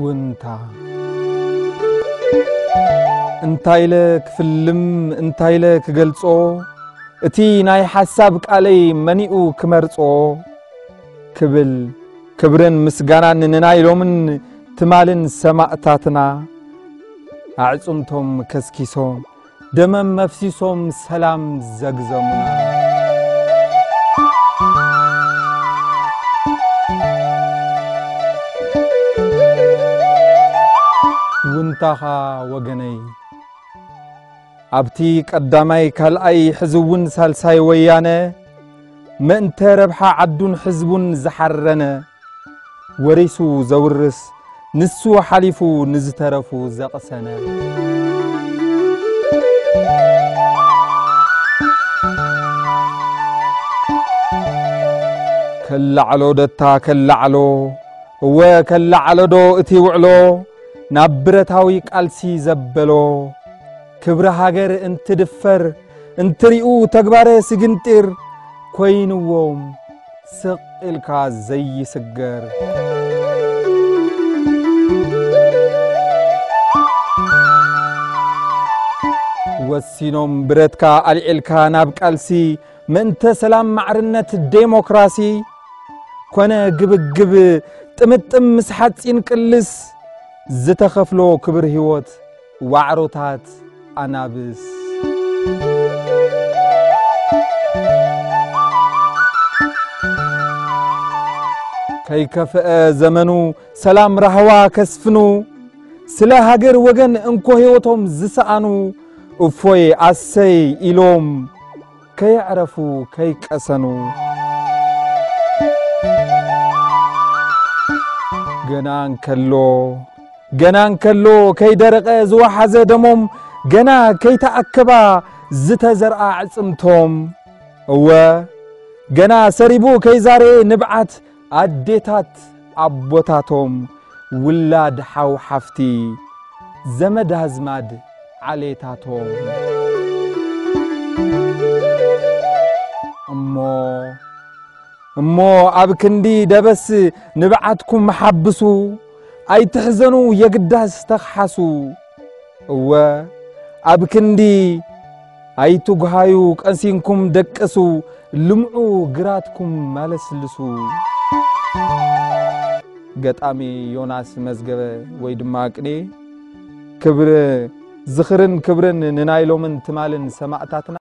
ውንታ እንታይ ኢለ ክፍልም እንታይ ኢለ ክገልጾ፣ እቲ ናይ ሓሳብ ቃለይ መኒኡ ክመርጾ ክብል፣ ክብርን ምስጋናን ንናይ ሎምን ትማልን ሰማእታትና፣ ኣዕጽምቶም ከስኪሶም ደመም መፍሲሶም ሰላም ዘግዘሙና። ውንታኻ ወገነይ፣ ኣብቲ ቀዳማይ ካልኣይ ሕዚ እውን ሳልሳይ ወያነ ምእንተ ረብሓ ዓዱን ሕዝቡን ዝሓረነ፣ ወሪሱ ዘውርስ ንሱ ሓሊፉ ንዝተረፉ ዘቕሰነ። ከላዕሎ ደታ ከላዕሎ፣ እወ ከላዕሎ ዶ እቲ ውዕሎ፣ ናብ ብረታዊ ቃልሲ ዘበሎ፣ ክብሪ ሃገር እንትድፈር፣ እንትሪኡ ተግባረ ስግንጢር፣ ኮይንዎም ስቕ ኢልካ ዘይስገር። ወሲኖም ብረትካ ኣልዒልካ ናብ ቃልሲ፣ ምእንተ ሰላም ማዕርነት ዴሞክራሲ፣ ኮነ ግብግብ ጥምጥም ምስ ሓጺን ቅልስ፣ ዝተኸፍሎ ክብር ህይወት ዋዕሮታት ኣናብስ። ከይከፍአ ዘመኑ ሰላም ራህዋ ከስፍኑ፣ ስለ ሃገር ወገን እንኮ ህይወቶም ዝሰኣኑ፣ እፎይ ኣሰይ ኢሎም ከየዕረፉ ከይቀሰኑ። ገና እንከሎ፣ ገና እንከሎ ከይደረቐ ዝወሓዘ ደሞም፣ ገና ከይተኣከባ ዝተዘርኣ ኣዕጽምቶም፣ እወ፣ ገና ሰሪቡ ከይዛረየ ንብዓት ኣዴታት ኣቦታቶም፣ ውላድ ሓው ሓፍቲ፣ ዘመድ ኣዝማድ ዓሌታቶም። እሞ፣ እሞ ኣብ ክንዲ ደበስ ንብዓትኩም ሓብሱ፣ ኣይትሕዘኑ የግዳስ ተኽሓሱ። እወ፣ ኣብ ክንዲ ኣይትጉሃዩ ቀሲንኩም ደቅሱ፣ ልምዑ ግራትኩም ማለስልሱ። ገጣሚ ዮናስ መዝገበ ወይ ድማ ቅኔ። ክብሪ፣ ዝኽርን ክብርን ንናይ ሎምን ትማልን ሰማእታትና።